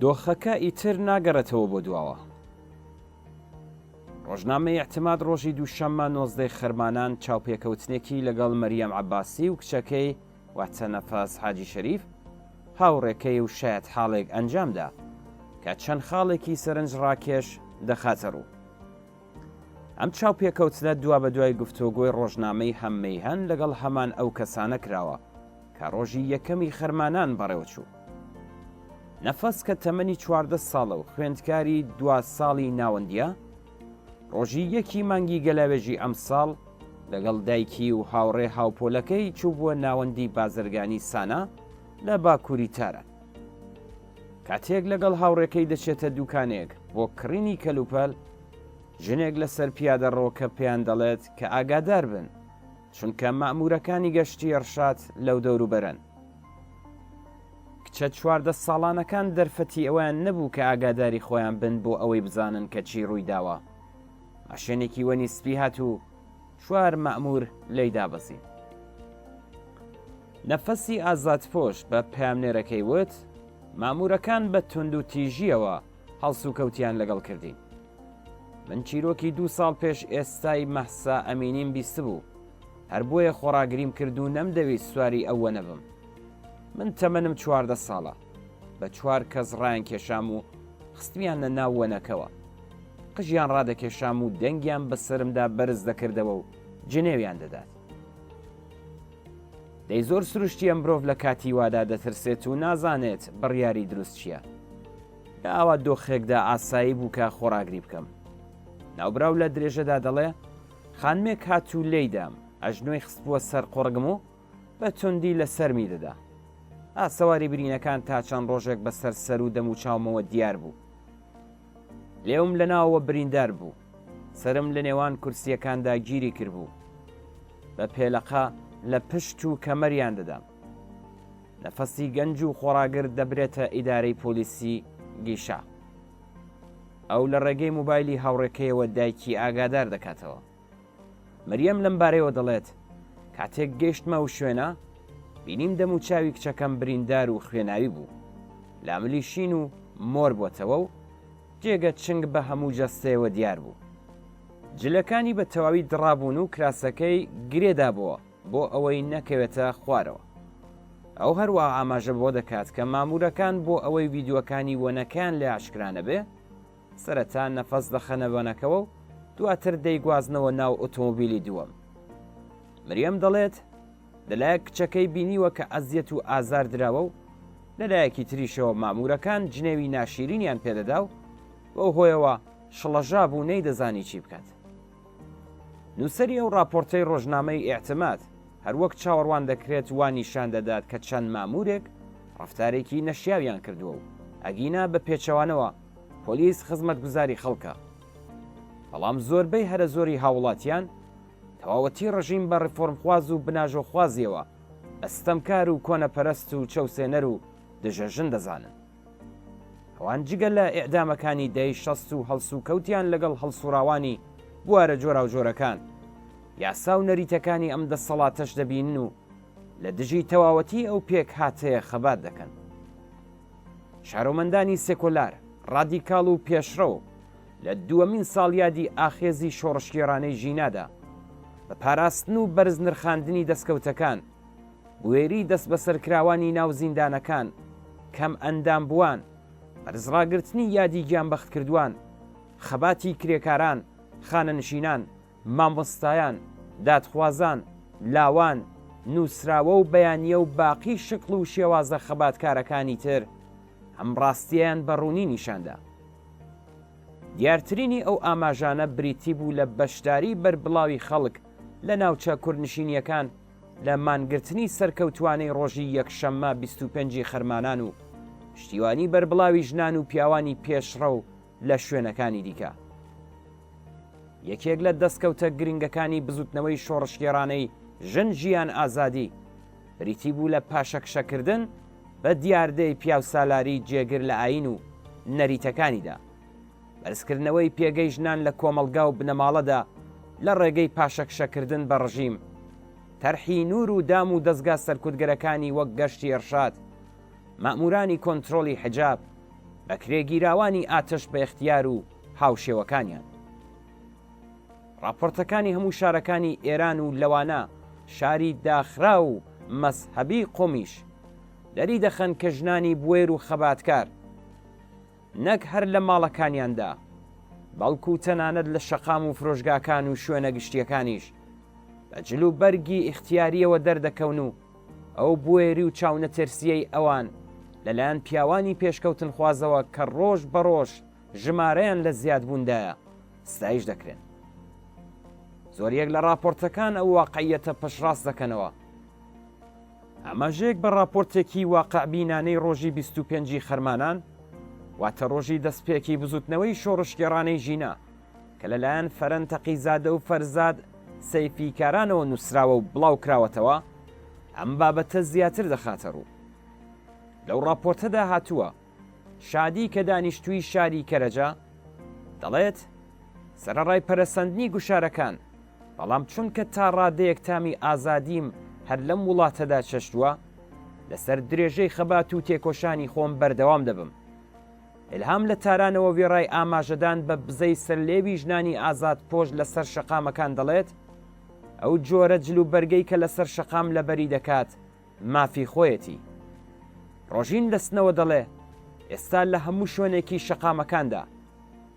دۆخەکە ئیتر ناگەڕێتەوە بۆ دواوە. ڕۆژنامەی ئیعتماد ڕۆژی دووشەممە نۆزدەی خەرمانان چاوپێکەوتنێکی لەگەڵ مەریەم عەباسی و کچەکەی واتە نەفەس حاجی شەریف هاوڕێکەی و شایەتحاڵێک ئەنجامدا کە چەند خاڵێکی سەرنجڕاکێش دەخاتە ڕوو. ئەم چاوپێکەوتنە دوابەدوای گفتۆگۆی ڕۆژنامەی هەم مەیهەن لەگەڵ هەمان ئەو کەسانە کراوە کە ڕۆژی یەکەمی خەرمانان بەڕێوەچوو. نەفەس کە تەمەنی 14 ساڵە و خوێندکاری دوا ساڵی ناوەندییە، ڕۆژی یەکی مانگی گەلاوێژی ئەمساڵ لەگەڵ دایکی و هاوڕێ هاوپۆلەکەی چووبووە ناوەندی بازرگانی سانا لە باکووری تاران. کاتێک لەگەڵ هاوڕێکەی دەچێتە دوکانێک بۆ کڕینی کەلوپەل، ژنێک لەسەر پیادەڕۆکە پێیان دەڵێت کە ئاگادار بن، چونکە مەئموورەکانی گەشتی ئێڕشاد لەو دەوروبەرەن. کچە 14 ساڵانەکان دەرفەتی ئەوەیان نەبوو کە ئاگاداری خۆیان بن بۆ ئەوەی بزانن کە چی ڕووی داوە. ماشێنێکی وەنی سپی هات و چوار مەئموور لێی دابەزین. نەفەسی ئازادپۆش بە پەیامنێرەکەی وت، ماموورەکان بە توندوتیژییەوە هەڵسوکەوتیان لەگەڵ کردین. من چیرۆکی دوو ساڵ پێش ئێستای مەهسا ئەمینیم بیستبوو، هەر بۆیە خۆڕاگریم کرد و نەمدەویست سواری ئەو وەنە بم. من تەمەنم 14 ساڵە. بە چوار کەس ڕایانکێشام و خستمیانە ناو وەنەکەوە. قژیان ڕادەکێشام و دەنگیان بە سەرمدا بەرز دەکردەوە و جنێویان دەدات. دەی زۆر سروشتیە مرۆڤ لە کاتی وادا دەترسێت و نازانێت بڕیاری دروست چییە. لە ئاوا دۆخێکدا ئاسایی بوو کە خۆڕاگری بکەم. ناوبراو لە درێژەدا دەڵێ، خانمێک هات و لێی دام، ئەژنۆی خستبووە سەر قوڕگم و بە توندی لە سەرمی دەدا. ئاسەواری برینەکان تا چەند ڕۆژێک بە سەر سەر و دەموچاومەوە دیار بوو. لێوم لە ناوەوە بریندار بوو. سەرم لە نێوان کورسییەکاندا گیری کردبوو. بە پێلەقە لە پشت و کەمەریان دەدام. نەفەسی گەنج و خۆڕاگر دەبرێتە ئیدارەی پۆلیسی گیشا. ئەو لە ڕێگەی مۆبایلی هاوڕێکەیەوە دایکی ئاگادار دەکاتەوە. مریەم لەم بارەیەوە دەڵێت، کاتێک گەیشتمە ئەو شوێنە، بینیم دەموچاوی کچەکەم بریندار و خوێناوی بوو، لاملی شین و مۆر بۆتەوە و جێگە چنگ بە هەموو جەستەیەوە دیار بوو. جلەکانی بە تەواوی دڕابوون و کراسەکەی گرێ دابۆوە بۆ ئەوەی نەکەوێتە خوارەوە. ئەو هەروەها ئاماژە بەوە دەکات کە ماموورەکان بۆ ئەوەی ڤیدیۆکانی وەنەکەیان لێ ئاشکرا نەبێ، سەرەتا نەفەس دەخەنە وەنەکەوە و دواتر دەیگوازنەوە ناو ئۆتۆمۆبیلی دووەم. مریەم دەڵێت، لەلایەک کچەکەی بینیوە کە ئەزیەت و ئازار دراوە و لەلایەکی تریشەوە ماموورەکان جنێوی ناشیرینیان پێدەدا و بەو هۆیەوە شڵەژابوو نەیدەزانی چی بکات. نووسەری ئەو ڕاپۆرتەی ڕۆژنامەی ئیعتماد هەروەک چاوەڕوان دەکرێت وا نیشان دەدات کە چەند ماموورێک ڕەفتارێکی نەشیاویان کردووە و ئەگینا بە پێچەوانەوە پۆلیس خزمەتگوزاری خەڵکە. بەڵام زۆربەی هەرە زۆری هاووڵاتیان تەواوەتی ڕژیم بە ڕیفۆرمخواز و بناژۆخوازیەوە بە ستەمکار و کۆنەپەرست و چەوسێنەر و دژە ژن دەزانن. ئەوان جگە لە ئیعدامەکانی دەی 60 و هەڵسوکەوتیان لەگەڵ هەڵسوڕاوانی بوارە جۆراوجۆرەکان، یاسا و نەریتەکانی ئەم دەسەڵاتەش دەبینن و لە دژی تەواوەتی ئەو پێکهاتەیە خەبات دەکەن. شارۆمەندانی سێکۆلار، ڕادیکاڵ و پێشڕەو لە دووەمین ساڵیادی ئاخێزی شۆڕشگێڕانەی ژینادا، بە پاراستن و بەرزنرخاندنی دەسکەوتەکان، بوێری دەستبەسەرکراوانی ناو زیندانەکان، کەمئەندامبووان، بەرزڕاگرتنی یادی گیانبەختکردووان، خەباتی کرێکاران، خانەنشینان، مامۆستایان، دادخوازان، لاوان، نووسراوە و بەیانییە و باقی شکڵ و شێوازە خەباتکارەکانی تر، ئەم ڕاستییەیان بە ڕوونی نیشان دا. دیارترینی ئەو ئاماژانە بریتی بوو لە بەشداریی بەربڵاوی خەڵک لە ناوچە کوردنشینییەکان لە مانگرتنی سەرکەوتووانەی ڕۆژی یەکشەممە 25 ی خەرمانان و پشتیوانی بەربڵاوی ژنان و پیاوانی پێشڕەو لە شوێنەکانی دیکە. یەکێک لە دەستکەوتە گرنگەکانی بزوتنەوەی شۆڕشگێڕانەی ژن ژیان ئازادی بریتی بوو لە پاشەکشەکردن بە دیاردەی پیاوسالاری جێگر لە ئایین و نەریتەکانیدا، بەرزکردنەوەی پێگەی ژنان لە کۆمەڵگا و بنەماڵەدا لە ڕێگەی پاشەکشەکردن بە ڕژیم، تەرحی نوور و دام و دەزگا سەرکوتگەرەکانی وەک گەشتی ئێرشاد، مەئموورانی کۆنترۆڵی حیجاب. بەکرێگیراوانی ئاتەش بەختیار و هاوشێوەکانیان. ڕاپۆرتەکانی هەموو شارەکانی ئێران و لەوانە شاری داخراو و مەزهەبی قومیش دەری دەخەن کە ژنانی بوێر و خەباتکار نەک هەر لە ماڵەکانیاندا بەڵکو تەنانەت لە شەقام و فرۆشگاکان و شوێنە گشتیەکانیش بە جل و بەرگی ئیختیاریەوە دەردەکەون و ئەو بوێری و چاونەترسیەی ئەوان لەلایەن پیاوانی پێشکەوتنخوازەوە کە ڕۆژ بە ڕۆژ ژمارەیان لە زیادبووندایە ستایش دەکرێن. زۆریەک لە ڕاپۆرتەکان ئەو واقعیەتە پشتڕاست دەکەنەوە. ئاماژەیەک بە ڕاپۆرتێکی واقعبینانەی ڕۆژی 25 ی خەرمانان، واتە ڕۆژی دەستپێکی بزووتنەوەی شۆڕشگێڕانەی ژینا، کە لەلایەن فەرەن تەقیزادە و فەرزاد سەیفیکارانەوە نووسراوە و بڵاو کراوەتەوە، ئەم بابەتە زیاتر دەخاتە ڕوو. لەو ڕاپۆرتەدا هاتووە، شادی کە دانیشتووی شاری کەرەجە، دەڵێت، سەرەڕای پەرەسەندنی گوشارەکان، بەڵام چونکە تا ڕادەیەک تامی ئازادیم هەر لەم وڵاتەدا چەشتووە، لەسەر درێژەی خەبات و تێکۆشانی خۆم بەردەوام دەبم. ئیلهام لە تارانەوە وێڕای ئاماژەدان بە بزەی سەرلێوی ژنانی ئازادپۆش لەسەر شەقامەکان دەڵێت، ئەو جۆرە جلوبەرگەی کە لەسەر شەقام لەبەری دەکات، مافی خۆیەتی. ڕۆژین لە سنەوە دەڵێ، ئێستا لە هەموو شوێنێکی شەقامەکاندا،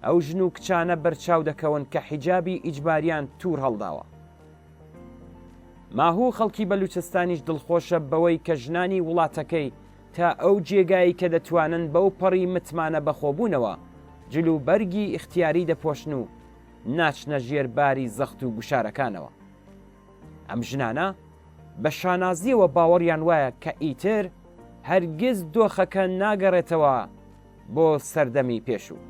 ئەو ژن و کچانە بەرچاو دەکەون کە حیجابی ئیجباریان توور هەڵداوە. ماهوو خەڵکی بەلوچستانیش دڵخۆشە بەوەی کە ژنانی وڵاتەکەی تا ئەو جێگایەی کە دەتوانن بەو پەڕی متمانە بەخۆبوونەوە جل و بەرگی ئیختیاری دەپۆشن و ناچنە ژێر باری زەخت و گوشارەکانەوە. ئەم ژنانە بە شانازییەوە باوەڕیان وایە کە ئیتر هەرگیز دۆخەکە ناگەڕێتەوە بۆ سەردەمی پێشوو.